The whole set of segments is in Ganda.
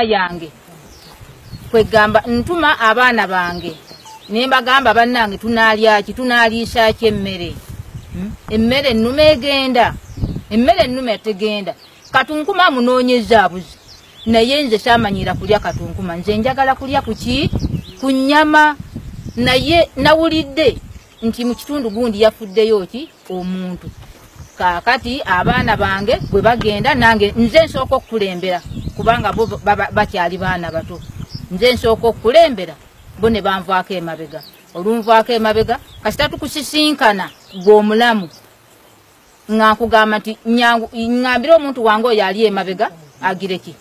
Yange kwegamba ntuma abaana bange nembagamba bannange tunaalya ki, tunaaliisa ki emmere? Emmere ennume egenda, emmere ennume tegenda. Katunkuma munoonyeza abuzi, naye nze saamanyira kulya katunkuma, nze njagala kulya kuki? Ku nnyama. Naye nawulidde nti mu kitundu gundi yafuddeyo ki omuntu. Kaakati abaana bange bwe bagenda nange nze nsooka okukulembera, kubanga bo bakyali baana bato, nze nsooka okukulembera, bo ne banvaako emabega. Olunvaako emabega kasita tukusisinkana gw'omulamu nga nkugamba nti ŋŋambire omuntu wange oyo ali emabega agireki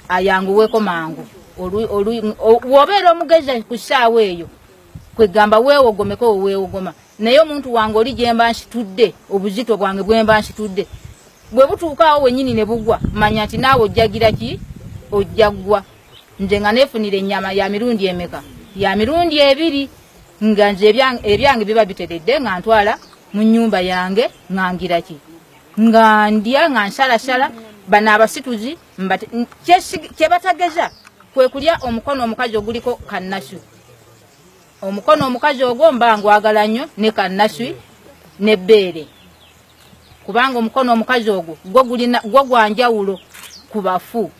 ayanguweko mangu. Bw'obeera omugezi ku ssaawa eyo kwegamba weewogomeko weewogoma, naye omuntu wange oli gye mba nsitudde, obuzito bwange bwe mba nsitudde bwe butuuka awo wennyini ne bugwa, manya nti naawe ojjagira ki, ojja ggwa. Nze nga neefunira ennyama ya mirundi emeka? Ya mirundi ebiri, nga nze ebyange biba biteredde, nga ntwala mu nnyumba yange nga ngira ki, nga ndya, nga nsalasala. Bano abasituzi kye batageza kwe kulya omukono omukazi oguliko kannasu. Omukono omukazi ogwo mba ngwagala nnyo ne kannasu n'ebbeere, kubanga omukono omukazi ogwo gwo gwa njawulo ku bafu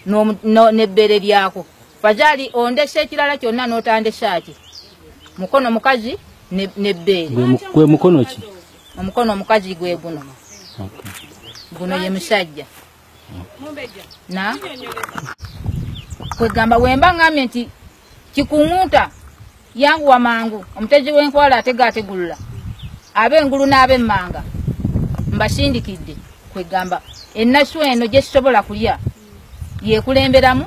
n'ebbeere lyako. Fazaali ondese ekirala kyonna n'otandesa ki? Mukono mukazi n'ebbeere. Gwe mukono ki? Omukono omukazi gwe guno. Guno ye musajja. Na kwegamba wemba ngambye nti kikuŋŋunta yanguwa mangu, omutezi w'enkwala atega ategulula, ab'engulu n'ab'emmanga mbasindikidde. Kwegamba ennasu eno gye sisobola kulya yeekulemberamu,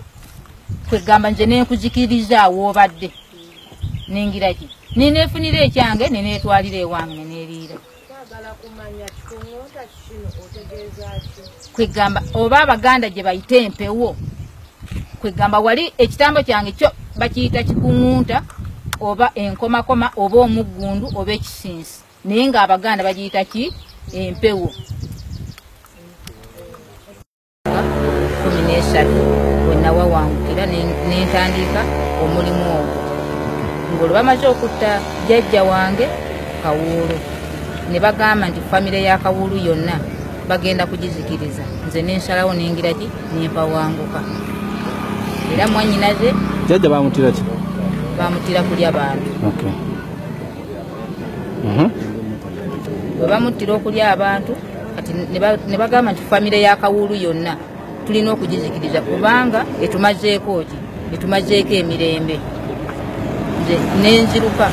kwegamba nze nenkuzikiriza awoobadde nengira ki, neneefunira ekyange neneetwalira ewange neneeriira. Kwegamba oba Abaganda gye bayita empewo, kwegamba wali ekitambo kyange kyo bakiyita kikuŋŋunta oba enkomakoma oba omuggundu oba ekisinsi, naye ng'Abaganda bagiyita ki? Empewo. 13 we nawawangukira nentandika omulimu ogwo. Ng'olwo bamaze okutta jjajja wange Kawuulu, ne bagamba nti famire ya Kawuulu yonna bagenda kugizikiriza. Nze nensalawo nengira ki, nempawanguka. Era mwannyinaze jjajja bamutira ki? Bamutira kulya bantu. Bwe bamuttira okulya abantu, kati ne bagamba nti famire ya Kawuulu yonna tulina okugizikiriza kubanga etumazeeko ki, etumazeeko emirembe. Nze nenziruka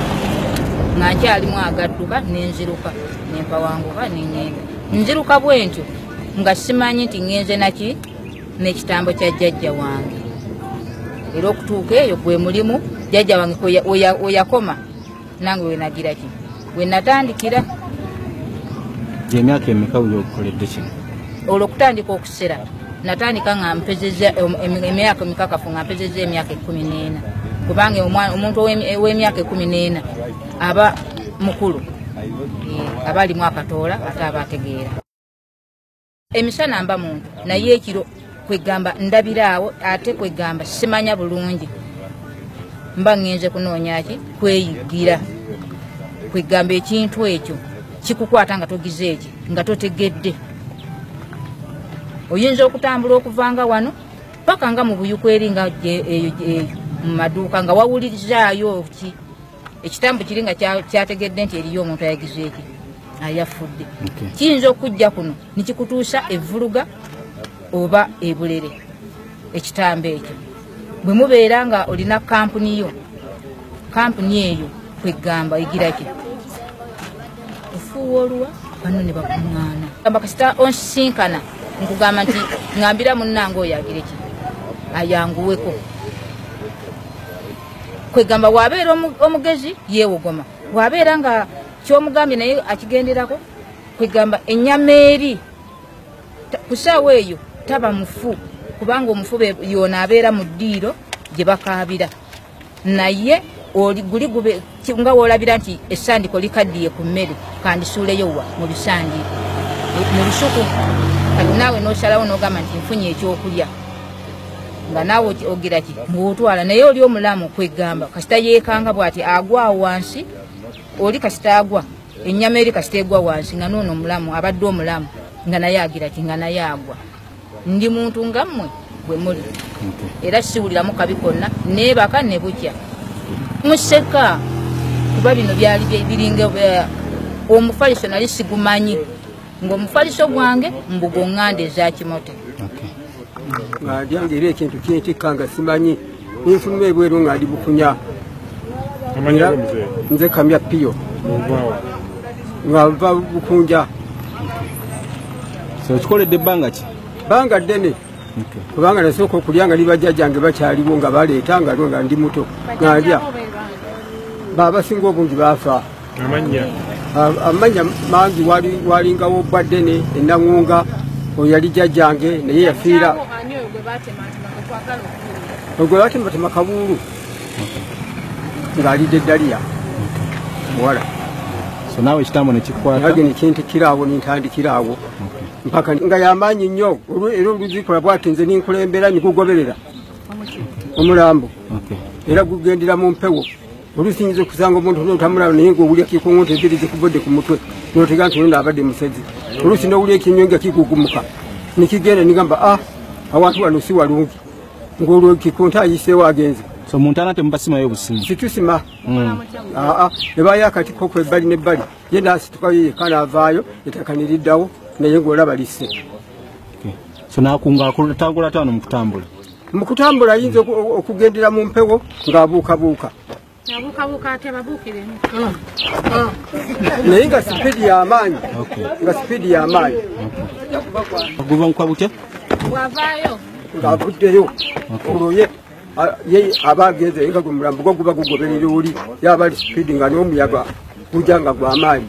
nga nkyalimu agadduka, nenziruka nempawanguka nengenda. Nziruka bwe ntyo nga simanyi nti ngenze naki n'ekitambo kya jjajja wange. Era okutuuka eyo gwe mulimu jjajja wange we yakoma nange we nagira ki, we natandikira. Emyaka emeka gy'okoledde kino? Olwo okutandika okusera natandika nga mpezezza emyaka emikakafu, nga mpezezza emyaka 14, kubanga omuntu ow'emyaka 14 aba mukulu, aba alimu akatoola ate aba ategeera. Emisana mba muntu, naye ekiro kwegamba ndabiraawo, ate kwegamba simanya bulungi, mba ngenze kunoonya ki, kweyigira. Kwegamba ekintu ekyo kikukwata nga togize eki, nga totegedde. Oyinza okutambula okuvanga wano paka nga mu Buyuku eri nga eyo mu maduuka nga wawulirizaayo ki ekitambo kiri nga kyategedde nti eriyo omuntu ayagize eki ayafudde. Kiyinza okujja kuno nikikutuusa evvuluga oba ebulere ekitambo ekyo. Bwe mubeera nga olina kampuni yo, kampuni eyo kwegamba egira ki, ofuuwa oluwa bano ne bakuŋŋaana. Kasita onsisinkana nkugamba nti ŋŋambira munnange oyo agire ki, ayanguweko. Kwegamba bw'abeera omugezi yeewogoma, bw'abeera nga ky'omugambye naye akigenderako, kwegamba ennyama eri ku ssaawa eyo taba mufu, kubanga omufu yoona abeera mu ddiiro gye bakaabira. Naye guli gube nga w'olabira nti essandiiko likaddiye ku mmere, kandisuuleyo wa mu bisandiiko mu lusuku. Kati naawe n'osalawo n'ogamba nti nfunye ekyokulya. Nga naawe ogira ki ng'otwala, naye oli omulamu kwegamba kasita yeekanga bw'ati agwa awo wansi, oli kasita agwa ennyama eri kasita egwa wansi, nga noono omulamu abadde omulamu nga naye agira ki nga naye agwa. Ndi muntu nga mmwe bwe muli, era siwuliramu kabi konna, neebaka ne bukya museka, kuba bino byali biringa omufaliso nali sigumanyi, ng'omufaliso gwange mbugo ŋŋanda eza Kimote. Nga ndyange era ekintu kintikka nga simanyi, ninfuluma ebweru nga ndi bukunya. Nze Kamya Piyo nga nva Bukunja. So okikoledde ebbanga ki? Bbanga ddene, kubanga nasooka okulya nga bajjajjange bakyaliwo, nga baleeta nga nga ndi muto nga ndya. Abasinga obungi baafa. Amannya mangi, walingawo Bwaddene Enaŋŋunga, oyo yali jjajjange naye yafiira. Ogwe batematema Kabuulu ng'alidde eddaliya muwala. So naawe ekitambo ne kikukwata? Nange ne kintikira awo, nintandikira awo mpaka nga yamaanyi nnyo, era oluzikola bwati nze ninkulembera nigugoberera omulambo, era gugendera mu mpewo. Oluusi nyinza okusanga omuntu n'otamulaba, naye ng'owulira kikuŋŋunta ebiri zikuvudde ku mutwe, n'otega nti ono abadde musezi. Oluusi n'owulira ekinyonyi nga kigugumuka nikigenda, nigamba ah, awantu wano si walungi, ng'olwo kikunta ayiseewo agenze. So mu ntaana temubasimayo busimu? Situsima. Aa, ebayo akatiko ku ebbali n'ebbali, ye n'asitukayo yekka n'avaayo, ettaka ne liddawo, naye ng'olaba lisse. So n'akunga atambula taano mu kutambula? Mu kutambula ayinza okugendera mu mpewo ng'abuukabuuka. Naye nga sipiidi y'amaanyi, nga sipiidi y'amaanyi. Guba butya? Ng'avuddeyo olwo ye aba agenze, nga gwe mulambo gwo guba gugoberera oli, yaba ali sipiidi nga n'omuyaga gujja nga gw'amaanyi.